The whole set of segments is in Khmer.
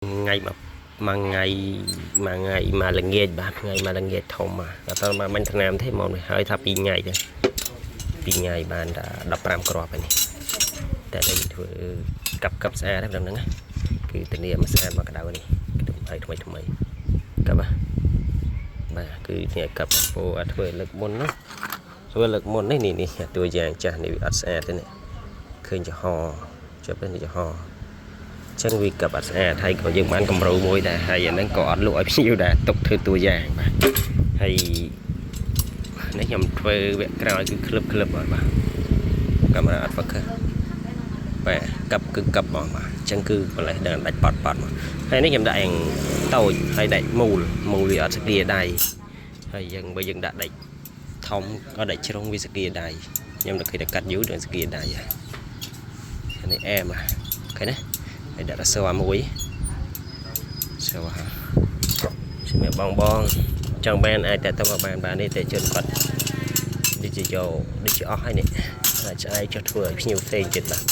ថ្ងៃមួយមួយថ្ងៃមួយថ្ងៃមួយល្ងាចបាទថ្ងៃមួយល្ងាចធំបាទអត់តមកបាញ់ថ្នាំទេមកនេះហើយថា2ថ្ងៃទេ2ថ្ងៃបានតែ15គ្រាប់ហើយនេះតែតែធ្វើកាប់កាប់ស្អាតហ្នឹងហ្នឹងណាគឺធានាមកស្អាតមកក្តៅនេះគឺហើយថ្មីថ្មីកាប់បាទបាទគឺនេះកាប់អំពូអត់ធ្វើលើកមុនណាធ្វើលើកមុននេះនេះនេះតួយ៉ាងចាស់នេះវាអត់ស្អាតទេនេះឃើញចំហចាប់នេះចំហ ចឹងវាកັບអត់ស្អាតហើយក៏យើងបានកម្រូមួយដែរហើយអាហ្នឹងក៏អត់លក់ឲ្យភ្ញៀវដែរទុកធ្វើតួយ៉ាងបាទហើយនេះខ្ញុំធ្វើវគ្គក្រោយគឺក្លឹបក្លឹបអត់បាទកាមេរ៉ាអត់ focus បាទកັບគឺកັບបងបាទអញ្ចឹងគឺប្រលេះដល់ដាច់ប៉ត់ប៉ត់មកហើយនេះខ្ញុំដាក់យ៉ាងតូចហើយដាច់មូលមូលវាអត់ស្គាដៃហើយយើងបើយើងដាក់ដាច់ធំក៏ដាច់ជ្រុងវាស្គាដៃខ្ញុំដល់ឃើញតែកាត់យូរដល់ស្គាដៃហើយនេះអែមឃើញណាហើយដាក់រសមួយសវសម្រាប់បងបងចង់បានអាចតែទៅមកបានបាននេះតែជនគាត់ដូចជាយកដូចជាអស់ហើយនេះអាចឆ្អែកចុះធ្វើឲ្យភ្ញៀវផ្សេងទៀតបាទ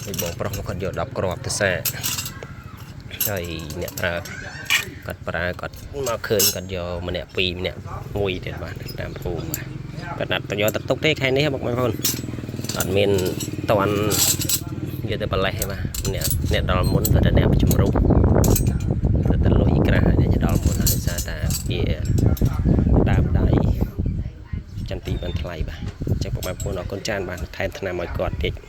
ដូចបងប្រុសមកគាត់យក10គ្រាប់ទៅសាកហើយអ្នកប្រើគាត់ប្រើគាត់មកឃើញគាត់យកម្នាក់ពីរម្នាក់មួយទៀតបាទតាមភូមិបាទគាត់ណាត់យកទៅទុកទេខែនេះបងប្អូនអត់មានតន់យកទៅប្រលេះទេបាទអ្នកអ្នកដល់មុនទៅតែអ្នកជំរុះទៅទៅលុយក្រាស់អ្នកដល់មុនហើយសារតាវាដើមដៃចន្ទីបានថ្លៃបាទអញ្ចឹងបងប្អូនអរគុណចានបាទថែមថ្នាំឲ្យគាត់តិច។